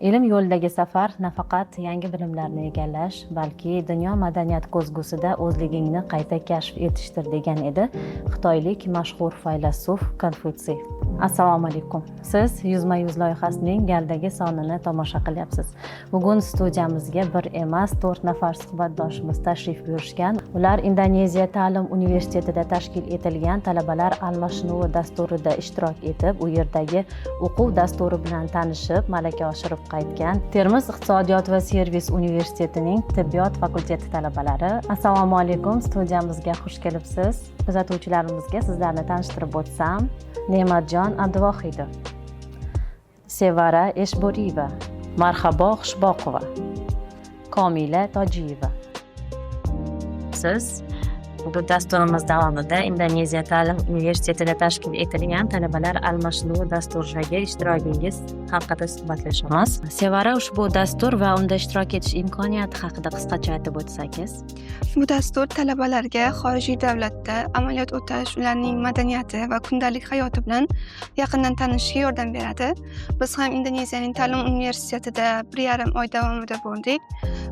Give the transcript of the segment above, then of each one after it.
Ilm yo'lidagi safar nafaqat yangi bilimlarni egallash, balki dunyo madaniyati ko'zgusida o'zligingni qayta kashf etishdir, degan edi xitoylik mashhur faylasuf Konfutsiy. Assalomu alaykum. Siz Yuzma yuz loyihasining galdagi sonini tomosha qilyapsiz. Bugun studiyamizga bir emas, to'rt nafar suhbatdoshimiz tashrif buyurishgan. Ular Indoneziya ta'lim universitetida tashkil etilgan talabalar almashinuvi dasturida ishtirok etib, u yerdagi o'quv dasturi bilan tanishib, malaka oshirib qaytgan Termiz iqtisodiyot va servis universitetining tibbiyot fakulteti talabalari. Assalomu alaykum, studiyamizga xush kelibsiz. Kuzatuvchilarimizga sizlarni tanishtirib o'tsam: Ne'matjon Abduvohidov, Sevara Eshbo'riyeva, Marhabo Xushboqova, Komila Tojiyeva. Siz bu dasturimiz davomida Indoneziya ta'lim universitetida tashkil etilgan talabalar almashinuvi dasturidagi ishtirokingiz haqida suhbatlashamiz. Sevara, ushbu dastur va unda ishtirok etish imkoniyati haqida qisqacha aytib o'tsangiz. Bu dastur talabalarga xorijiy davlatda amaliyot o'tash, ularning madaniyati va kundalik hayoti bilan yaqindan tanishishga yordam beradi. Biz ham Indoneziyaning ta'lim universitetida 1,5 oy davomida bo'ldik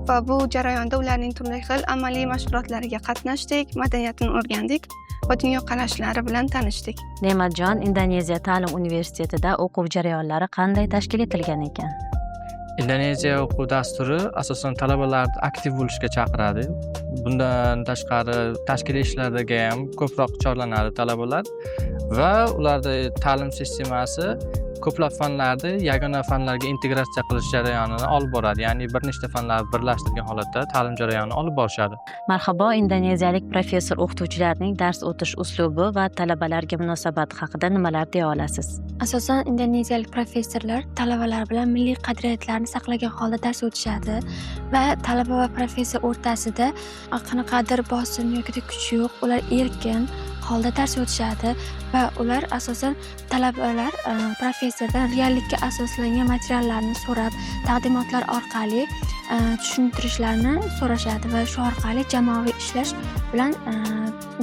va bu jarayonda ularning turli xil amaliy mashg'ulotlariga qatnashdik, madaniyatini o'rgandik va dunyoqarashlari bilan tanishdik. Ne'matjon, Indoneziya ta'lim universitetida o'quv jarayonlari qanday tashkil etilgan ekan? Indoneziya o'quv dasturi asosan talabalarni aktiv bo'lishga chaqiradi. Bundan tashqari, tashkiliy ishlarga ham ko'proq chorlanadi talabalar va ularda ta'lim sistemasi ko'plab fanlarni yagona fanlarga integratsiya qilish jarayonini olib boradi, ya'ni bir nechta fanlarni birlashtirgan holatda ta'lim jarayonini olib borishadi. Marhabo, indoneziyalik professor o'qituvchilarning dars o'tish uslubi va talabalarga munosabati haqida nimalar deya olasiz? Asosan indoneziyalik professorlar talabalar bilan milliy qadriyatlarni saqlagan holda dars o'tishadi va talaba va professor o'rtasida qanaqadir bosim yoki kuch yo'q. Ular erkin holda dars o'tishadi va ular asosan talabalar professordan reallikka asoslangan materiallarni so'rab, taqdimotlar orqali tushuntirishlarni so'rashadi va shu orqali jamoaviy ishlash bilan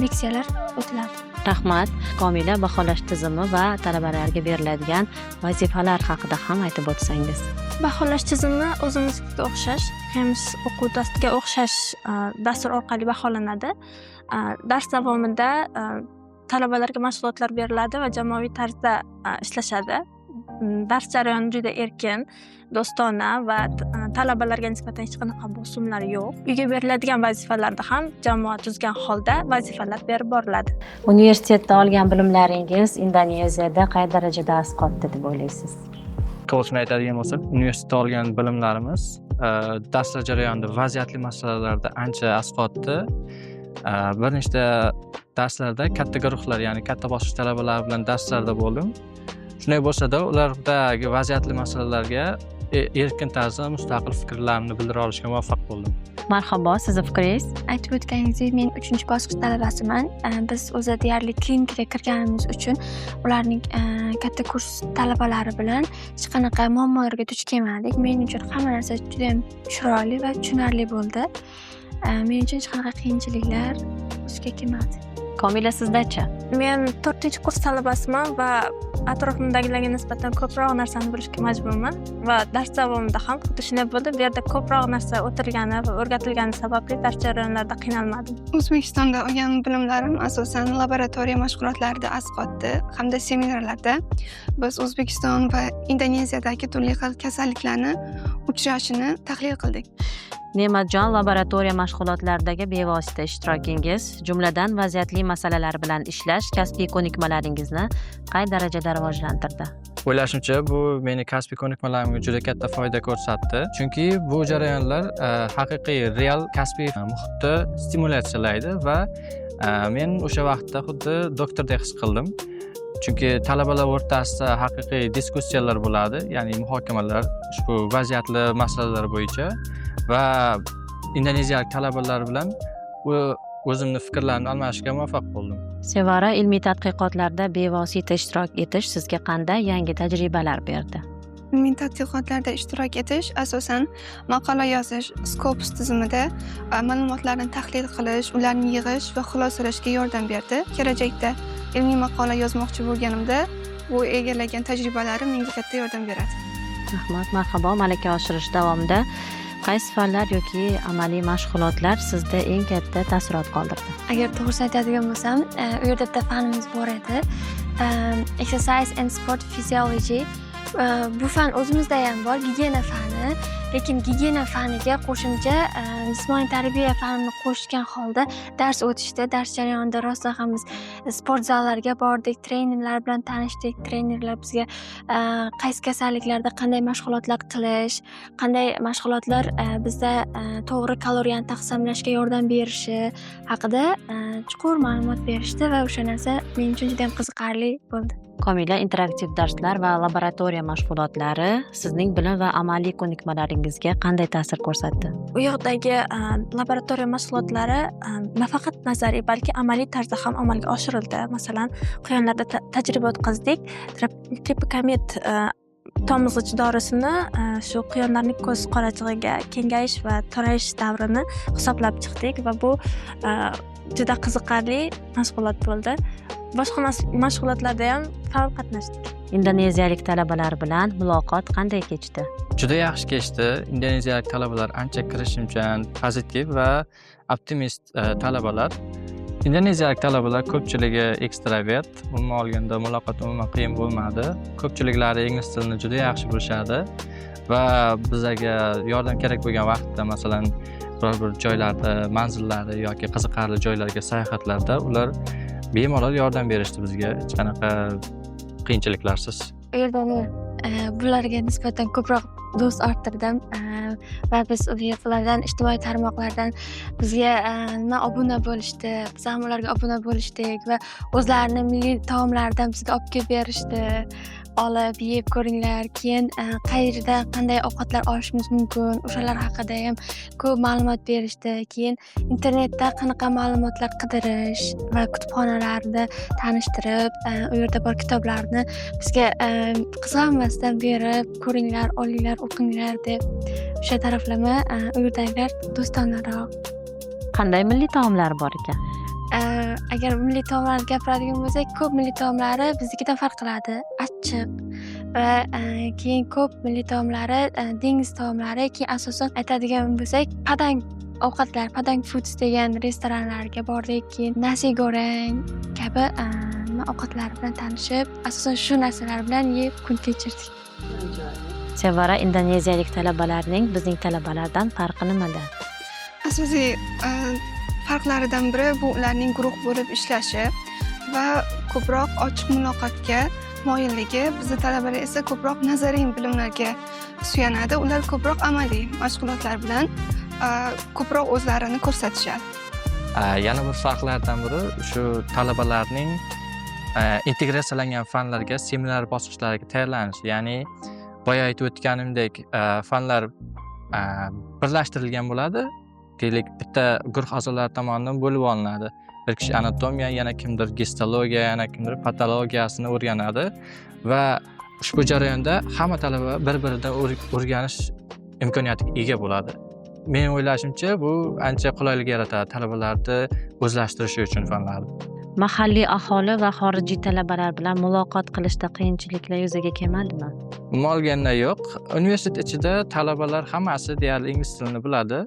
leksiyalar o'tiladi. Rahmat, Komila. Baholash tizimi va talabalarga beriladigan vazifalar haqida ham aytib o'tsangiz. Baholash tizimi o'zimiznikiga o'xshash, HEMS o'quv dasturiga o'xshash dastur orqali baholanadi. Dars davomida talabalarga mashg'ulotlar beriladi va jamoaviy tarzda ishlashadi. Dars jarayoni juda erkin, do'stona va talabalarga nisbatan hech qanaqa bosimlar yo'q. Uyga beriladigan vazifalarda ham jamoa tuzgan holda vazifalar berib boriladi. Universitetda olgan bilimlaringiz Indoneziyada qay darajada asqotdi deb o'ylaysiz? To'g'risini aytadigan bo'lsak, universitetda olgan bilimlarimiz darslar jarayonida vaziyatli masalalarda ancha asqotdi. Bir nechta darslarda katta guruhlar, ya'ni katta bosqich talabalari bilan darslarda bo'ldim. Shunday bo'lsada, ulardagi vaziyatli masalalarga erkin tarzda mustaqil fikrlarimni bildira olishga muvaffaq bo'ldim. Marhabo, sizni fikringiz? Aytib o'tganingizdek, men uchinchi bosqich talabasiman. Biz o'zi deyarli klinikaga kirganimiz uchun ularning katta kurs talabalari bilan hech qanaqa muammolarga duch kelmadik. Men uchun hamma narsa judayam chiroyli va tushunarli bo'ldi. Men uchun hech qanaqa qiyinchiliklar ustga kelmadi. Komila, sizdachi? Men to'rtinchi kurs talabasiman va atrofimdagilarga nisbatan ko'proq narsani bilishga majburman va dars davomida ham xuddi shunday bo'ldi. Bu yerda ko'proq narsa o'tilgani va o'rgatilgani sababli dars jarayonlarida qiynalmadim. O'zbekistonda olgan bilimlarim asosan laboratoriya mashg'ulotlarida asqotdi hamda seminarlarda. Biz O'zbekiston va Indoneziyadagi turli xil kasalliklarni uchrashini tahlil qildik. Ne'matjon, laboratoriya mashg'ulotlaridagi bevosita ishtirokingiz, jumladan vaziyatli masalalar bilan ishlash kasbiy ko'nikmalaringizni qay darajada rivojlantirdi? O'ylashimcha, bu meni kasbiy ko'nikmalarimga juda katta foyda ko'rsatdi, chunki bu jarayonlar haqiqiy, real kasbiy muhitni stimulyatsiyalaydi va men o'sha vaqtda xuddi doktordek his qildim, chunki talabalar o'rtasida haqiqiy diskussiyalar bo'ladi, ya'ni muhokamalar ushbu vaziyatli masalalar bo'yicha va indoneziyalik talabalar bilan o'zimni fikrlarimni almashishga muvaffaq bo'ldim. Sevara, ilmiy tadqiqotlarda bevosita ishtirok etish sizga qanday yangi tajribalar berdi? Ilmiy tadqiqotlarda ishtirok etish asosan maqola yozish, Scopus tizimida ma'lumotlarni tahlil qilish, ularni yig'ish va xulosalashga yordam berdi. Kelajakda ilmiy maqola yozmoqchi bo'lganimda bu egallagan tajribalarim menga katta yordam beradi. Rahmat. Marhabo, malaka oshirish davomida qaysi fanlar yoki amaliy mashg'ulotlar sizda eng katta taassurot qoldirdi? Agar to'g'risini aytadigan bo'lsam, u yerda bitta fanimiz bor edi, Exercise and Sport Physiology. Bu fan o'zimizda ham bor, gigiyena fani, lekin gigiyena faniga qo'shimcha jismoniy tarbiya fanini qo'shgan holda dars o'tishdi. Dars jarayonida rostdan ham biz sport zallarga bordik, trenerlar bilan tanishdik. Trenerlar bizga qaysi kasalliklarda qanday mashg'ulotlar qilish, qanday mashg'ulotlar bizda to'g'ri kaloriyani taqsimlashga yordam berishi haqida chuqur ma'lumot berishdi va o'sha narsa men uchun juda yam qiziqarli bo'ldi. Komila, interaktiv darslar va laboratoriya mashg'ulotlari sizning bilim va amaliy ko'nikmalaringizga qanday ta'sir ko'rsatdi? U yoqdagi laboratoriya mashg'ulotlari nafaqat nazariy, balki amaliy tarzda ham amalga oshirildi. Masalan, quyonlarda tajriba o'tkazdik. Tropikamid tomizg'ich dorisini shu quyonlarning ko'z qorachig'iga kengayish va torayish davrini hisoblab chiqdik va bu juda qiziqarli mashg'ulot bo'ldi. Boshqa mashg'ulotlarda ham faol qatnashdik. Indoneziyalik talabalar bilan muloqot qanday kechdi? Juda yaxshi kechdi. Indoneziyalik talabalar ancha kirishimchan, pozitiv va optimist talabalar. Indoneziyalik talabalar ko'pchiligi ekstravert. Umuman olganda, muloqot umuman qiyin bo'lmadi. Ko'pchiliklari ingliz tilini juda yaxshi bilishadi va bizlarga yordam kerak bo'lgan vaqtda, masalan, biror bir joylarda, manzillari yoki qiziqarli joylarga sayohatlarda ular bemalol yordam berishdi bizga, hech qanaqa qiyinchiliklarsiz. U yerda men bularga nisbatan ko'proq do'st orttirdim va biz ulardan ijtimoiy tarmoqlardan bizga nima obuna bo'lishdi, biz ham ularga obuna bo'lishdik va o'zlarini milliy taomlaridan bizga olib kelib berishdi, olib yeb ko'ringlar. Keyin qayerda qanday ovqatlar olishimiz mumkin, o'shalar haqida ham ko'p ma'lumot berishdi. Keyin internetda qanaqa ma'lumotlar qidirish va kutubxonalarni tanishtirib, u yerda bor kitoblarni bizga qizg'anmasdan berib, ko'ringlar, olinglar, o'qinglar deb. O'sha taraflama u yerdagilar do'stonaroq. Qanday milliy taomlar bor ekan? Agar milliy taomlarni gapiradigan bo'lsak, ko'p milliy taomlari biznikidan farq qiladi, achchiq va keyin ko'p milliy taomlari dengiz taomlari. Keyin asosan aytadigan bo'lsak, padang ovqatlar, Padang Foods degan restoranlarga bordik. Keyin nasi goreng kabi nima ovqatlar bilan tanishib, asosan shu narsalar bilan yeb kun kechirdik. Sevara, indoneziyalik talabalarning bizning talabalardan farqi nimada? Asosiy farqlaridan biri bu ularning guruh bo'lib ishlashi va ko'proq ochiq muloqotga moyilligi. Bizni talabalar esa ko'proq nazariy bilimlarga suyanadi. Ular ko'proq amaliy mashg'ulotlar bilan ko'proq o'zlarini ko'rsatishadi. Yana bir farqlardan biri shu talabalarning integratsiyalangan fanlarga seminar bosqichlariga tayyorlanishi. Ya'ni boya aytib o'tganimdek, fanlar birlashtirilgan bo'ladi. Deylik, bitta guruh a'zolari tomonidan bo'lib olinadi. Bir kishi anatomiya, yana kimdir gistologiya, yana kimdir patologiyasini o'rganadi va ushbu jarayonda hamma talaba bir biridan o'rganish imkoniyatiga ega bo'ladi. Mening o'ylashimcha, bu ancha qulaylik yaratadi talabalarni o'zlashtirishi uchun fanlarni. Mahalliy aholi va xorijiy talabalar bilan muloqot qilishda qiyinchiliklar yuzaga kelmadimi? Umuman olganda, yo'q. Universitet ichida talabalar hammasi deyarli ingliz tilini biladi.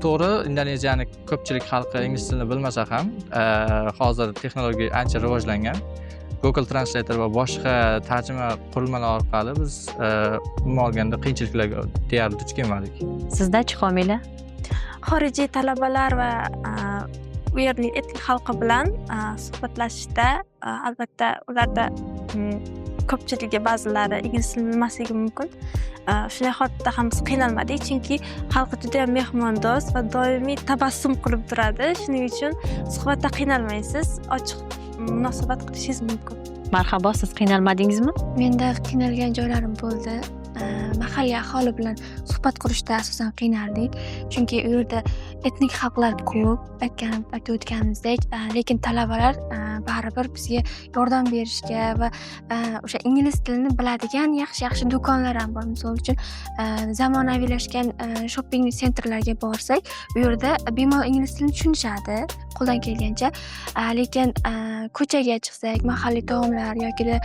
To'g'ri, Indoneziyani ko'pchilik xalqi ingliz tilini bilmasa ham, hozir texnologiya ancha rivojlangan. Google Translator va boshqa tarjima qurilmalari orqali biz umuman olganda qiyinchiliklarga deyarli duch kelmadik. Sizda-chi, Komila? Xorijiy talabalar va u yerning etnik xalqi bilan suhbatlashishda, albatta, ularda ko'pchiligi, ba'zilari ingliz tilini bilmasligi mumkin. Shunday holatda ham biz qiynalmadik, chunki xalqi judayam mehmondo'st va doimiy tabassum qilib turadi. Shuning uchun suhbatda qiynalmaysiz, ochiq munosabat qilishingiz mumkin. Marhabo, siz qiynalmadingizmi? Menda qiynalgan joylarim bo'ldi. Mahalliy aholi bilan suhbat qurishda asosan qiynaldik, chunki u yerda Etnik xalqlar ko'p, aytib o'tganimizdek, lekin talabalar baribir bizga yordam berishga va o'sha ingliz tilini biladigan yaxshi-yaxshi do'konlar ham bor. Misol uchun, zamonaviylashgan shopping центр larga borsak, u yerda bemalol ingliz tilini tushunishadi qo'ldan kelgancha. Lekin ko'chaga chiqsak, mahalliy taomlar yokida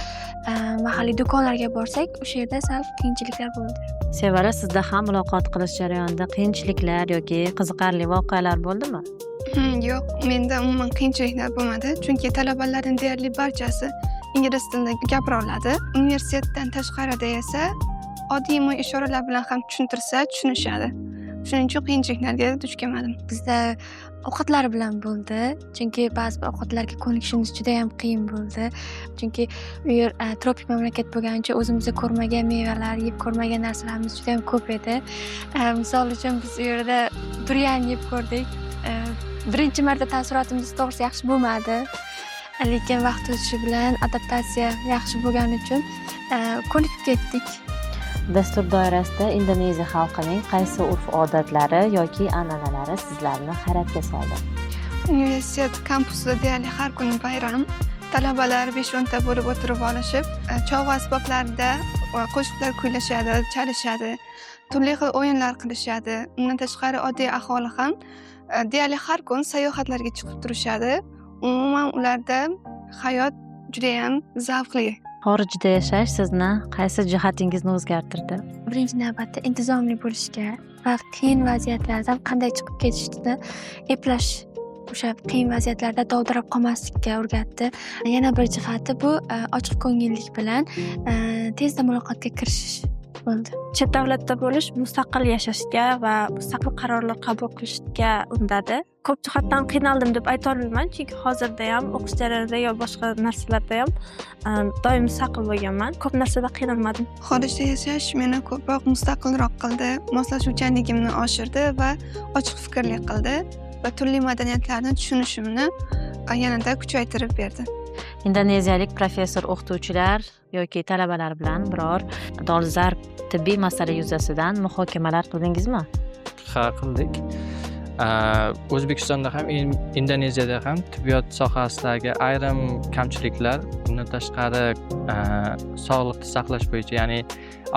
mahalliy do'konlarga borsak, o'sha yerda sal qiyinchiliklar bo'ldi. Sevara, sizda ham muloqot qilish jarayonida qiyinchiliklar yoki qiziqarli voqealar bo'ldimi? Yo'q, menda umuman qiyinchiliklar bo'lmadi, chunki talabalarning deyarli barchasi ingliz tilida gapira oladi. Universitetdan tashqarida esa oddiy imo ishoralar bilan ham tushuntirsa, tushunishadi. Shuning uchun qiyinchiliklarga duch kelmadim. Bizda ovqatlar bilan bo'ldi, chunki ba'zi bir ovqatlarga ko'nikishimiz judayam qiyin bo'ldi, chunki u yer tropik mamlakat bo'lgani uchun o'zimizda ko'rmagan mevalar, yeb ko'rmagan narsalarimiz judayam ko'p edi. Misol uchun, biz u yerda durian yeb ko'rdik. Birinchi marta taassurotimiz, to'g'risi, yaxshi bo'lmadi, lekin vaqt o'tishi bilan adaptatsiya yaxshi bo'lgani uchun ko'nikib ketdik. Dastur doirasida Indoneziya xalqining qaysi urf odatlari yoki an'analari sizlarni hayratga soldi? Universitet kampusida deyarli har kuni bayram. Talabalar 5-10 ta bo'lib o'tirib olishib, cholg'u asboblarida qo'shiqlar kuylashadi, chalishadi, turli xil o'yinlar qilishadi. Undan tashqari, oddiy aholi ham deyarli har kun sayohatlarga chiqib turishadi. Umuman, ularda hayot judayam zavqli. Xorijda yashash sizni qaysi jihatingizni o'zgartirdi? Birinchi navbatda intizomli bo'lishga va qiyin vaziyatlardan qanday chiqib ketishni eplash, o'sha qiyin vaziyatlarda dovdirab qolmaslikka o'rgatdi. Yana bir jihati bu ochiq ko'ngillik bilan tezda muloqotga kirishish bo'ldi. Chet davlatda bo'lish mustaqil yashashga va mustaqil qarorlar qabul qilishga undadi. Ko'p jihatdan qiynaldim deb aytolmayman, chunki hozirda ham o'qish jarayonida yo boshqa narsalarda ham doim mustaqil bo'lganman. Ko'p narsada qiynalmadim. Xorijda yashash meni ko'proq mustaqilroq qildi, moslashuvchanligimni oshirdi va ochiq fikrli qildi va turli madaniyatlarni tushunishimni yanada kuchaytirib berdi. Indoneziyalik professor o'qituvchilar yoki talabalar bilan biror dolzarb tibbiy masala yuzasidan muhokamalar qildingizmi? Ha, qildik. O'zbekistonda ham, Indoneziyada ham tibbiyot sohasidagi ayrim kamchiliklar, undan tashqari sog'liqni saqlash bo'yicha, ya'ni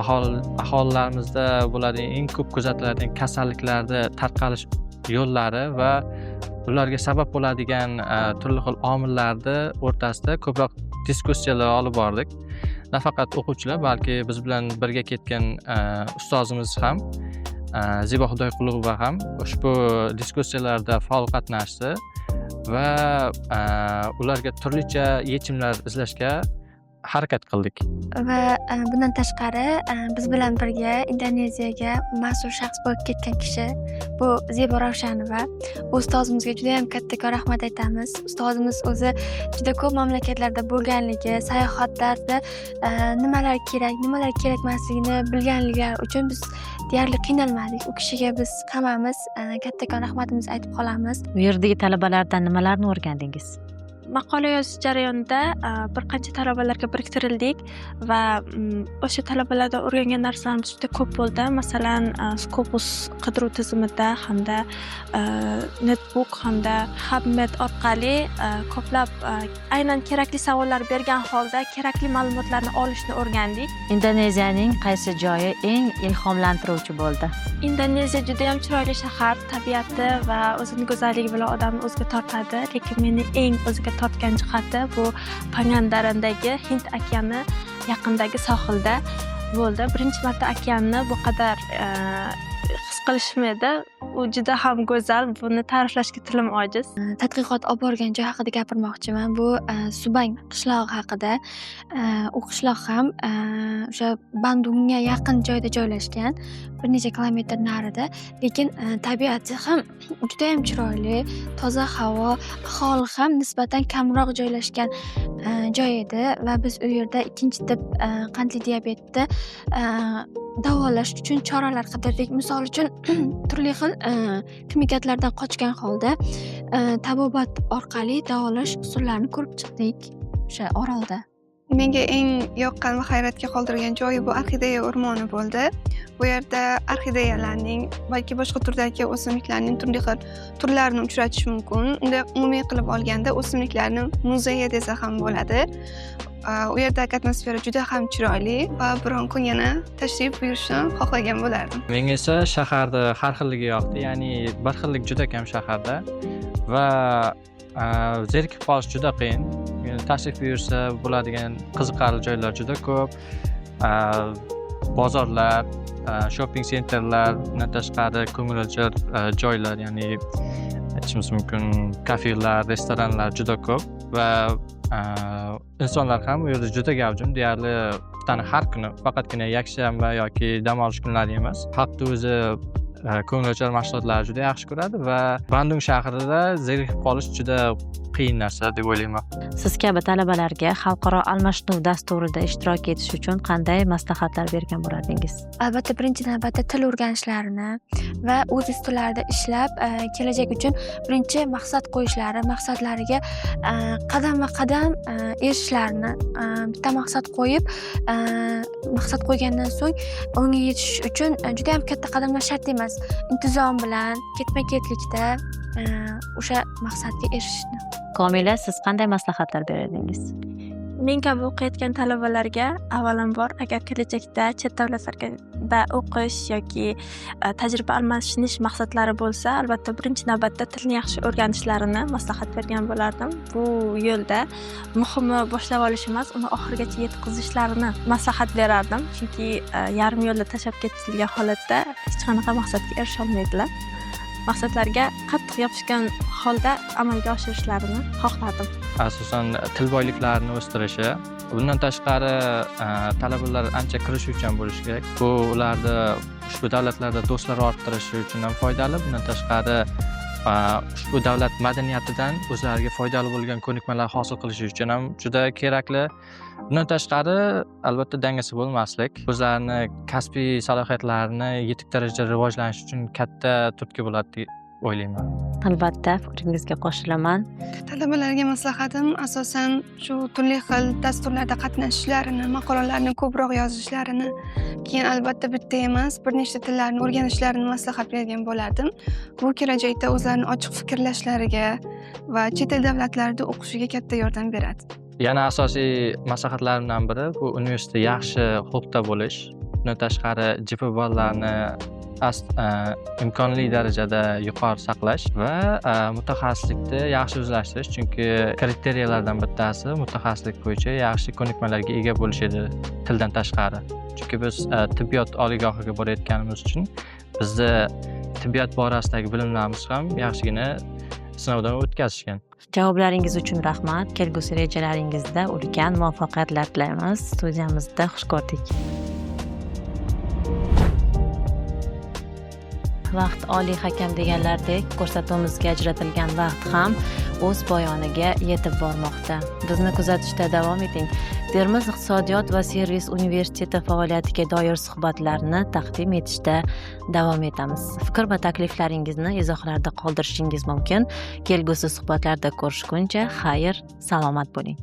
aholilarimizda bo'ladigan eng ko'p kuzatiladigan kasalliklarni tarqalish yo'llari va ularga sabab bo'ladigan turli xil omillarni o'rtasida ko'proq diskussiyalar olib bordik. Nafaqat o'quvchilar, balki biz bilan birga ketgan ustozimiz ham, Zebo Xudoyqulova ham ushbu diskussiyalarda faol qatnashdi va ularga turlicha yechimlar izlashga harakat qildik. Va bundan tashqari, biz bilan birga Indoneziyaga mas'ul shaxs bo'lib ketgan kishi bu Zebo Ravshanova. U ustozimizga judayam kattakon rahmat aytamiz. Ustozimiz o'zi juda ko'p mamlakatlarda bo'lganligi, sayohatlarda nimalar kerak, nimalar kerakmasligini bilganliklari uchun biz deyarli qiynalmadik. U kishiga biz hammamiz kattakon rahmatimizni aytib qolamiz. U yerdagi talabalardan nimalarni o'rgandingiz? Maqola yozish jarayonida bir qancha talabalarga biriktirildik va o'sha talabalardan o'rgangan narsalarimiz juda ko'p bo'ldi. Masalan, Scopus qidiruv tizimida hamda Netbook hamda HubMed orqali ko'plab aynan kerakli savollar bergan holda kerakli ma'lumotlarni olishni o'rgandik. Indoneziyaning qaysi joyi eng ilhomlantiruvchi bo'ldi? Indoneziya judayam chiroyli shahar, tabiati va o'zini go'zalligi bilan odamni o'ziga tortadi, lekin meni eng o'ziga tortgan jihati bu Pangandarandagi Hind okeani yaqinidagi sohilda bo'ldi. Birinchi marta okeanni bu qadar his qilishim edi. U juda ham go'zal, buni ta'riflashga tilim ojiz. Tadqiqot olib borgan joy haqida gapirmoqchiman. Bu Subang qishlog'i haqida. U qishloq ham o'sha Bandungga yaqin joyda joylashgan, bir necha kilometr narida, lekin tabiati ham judayam chiroyli, toza havo, aholi ham nisbatan kamroq joylashgan joy edi va biz u yerda ikkinchi tip qandli diabetni davolash uchun choralar qidirdik. Misol uchun, turli xil ximikatlardan qochgan holda tabobat orqali davolash usullarini ko'rib chiqdik o'sha orolda. Menga eng yoqqan va hayratga qoldirgan joyi bu orxideya o'rmoni bo'ldi. Bu yerda orxideyalarning, balki boshqa turdagi o'simliklarning turli xil turlarini uchratish mumkin. Unda umumiy qilib olganda o'simliklarni muzeyi desa ham bo'ladi. U yerdagi atmosfera juda ham chiroyli va biron kun yana tashrif buyurishni xohlagan bo'lardim. Menga esa shaharda har xilligi yoqdi, ya'ni bir xillik juda kam shaharda va zerikib qolish juda qiyin. Tashrif buyursa bo'ladigan qiziqarli joylar juda ko'p. Bozorlar, shopping centerlar, undan tashqari ko'ngilochar joylar, ya'ni aytishimiz mumkin kafelar, restoranlar juda ko'p va insonlar ham u yerda juda gavjum, deyarli haftani har kuni, faqatgina yakshanba yoki dam olish kunlari emas. Xalqni o'zi ko'ngilochar mashg'ulotlarni juda yaxshi ko'radi va Bandung shahrida zerikib qolish juda qiyin narsa deb o'ylayman. Siz kabi talabalarga xalqaro almashinuv dasturida ishtirok etish uchun qanday maslahatlar bergan bo'lardingiz? Albatta, birinchi navbatda til o'rganishlarini va o'z ustilarida ishlab, kelajak uchun birinchi maqsad qo'yishlari, maqsadlariga qadamma-qadam erishishlarini, bitta maqsad qo'yib, maqsad qo'ygandan so'ng unga yetishish uchun juda ham katta qadamlar shart emas. Intizom bilan, ketma-ketlikda o'sha maqsadga erishishni. Komila, siz qanday maslahatlar berardingiz? Men kabi o'qiyotgan talabalarga avvalambor, agar kelajakda chet davlatlarda o'qish yoki tajriba almashinish maqsadlari bo'lsa, albatta birinchi navbatda tilni yaxshi o'rganishlarini maslahat bergan bo'lardim. Bu yo'lda muhimi boshlab olish emas, uni oxirigacha yetkazishlarini maslahat berardim. Chunki yarim yo'lda tashlab ketilgan holatda hech qanaqa maqsadga erisha olmaydilar. Maqsadlarga qattiq yopishgan holda amalga oshirishlarini xohlardim. Asosan til boyliklarini o'stirishi. Bundan tashqari talabalar ancha kirishuvchan bo'lishi kerak. Bu ularni ushbu davlatlarda do'stlar orttirishi uchun ham foydali. Bundan tashqari ushbu davlat madaniyatidan o'zlariga foydali bo'lgan ko'nikmalar hosil qilishi uchun ham juda kerakli. Bundan tashqari albatta dangasa bo'lmaslik, o'zlarini kasbiy salohiyatlarini yetuk darajada rivojlanish uchun katta turtki bo'ladi deb o'ylayman. Albatta, fikringizga qo'shilaman. Talabalarga maslahatim asosan shu turli xil dasturlarda qatnashishlarini, maqolalarni ko'proq yozishlarini, keyin albatta bitta emas, bir nechta tillarni o'rganishlarini maslahat bergan bo'lardim. Bu kelajakda o'zlarini ochiq fikrlashlariga va chet el davlatlarida o'qishiga katta yordam beradi. Yana asosiy maslahatlarimdan biri bu universitetda yaxshi xulqda bo'lish. Bundan tashqari GPA ballarini imkonli darajada yuqori saqlash va mutaxassislikni yaxshi o'zlashtirish, chunki kriteriyalardan bittasi mutaxassislik bo'yicha yaxshi ko'nikmalarga ega bo'lish edi tildan tashqari. Chunki biz tibbiyot oliygohiga borayotganimiz uchun bizni tibbiyot borasidagi bilimlarimiz ham yaxshigina sinovdan o'tkazishgan. Javoblaringiz uchun rahmat. Kelgusi rejalaringizda ulkan muvaffaqiyatlar tilaymiz. Studiyamizda xush ko'rdik. Vaqt oliy hakam deganlardek, ko'rsatuvimizga ajratilgan vaqt ham o'z poyoniga yetib bormoqda. Bizni kuzatishda davom eting. Termiz iqtisodiyot va servis universiteti faoliyatiga doir suhbatlarni taqdim etishda davom etamiz. Fikr va takliflaringizni izohlarda qoldirishingiz mumkin. Kelgusi suhbatlarda ko'rishguncha xayr, salomat bo'ling.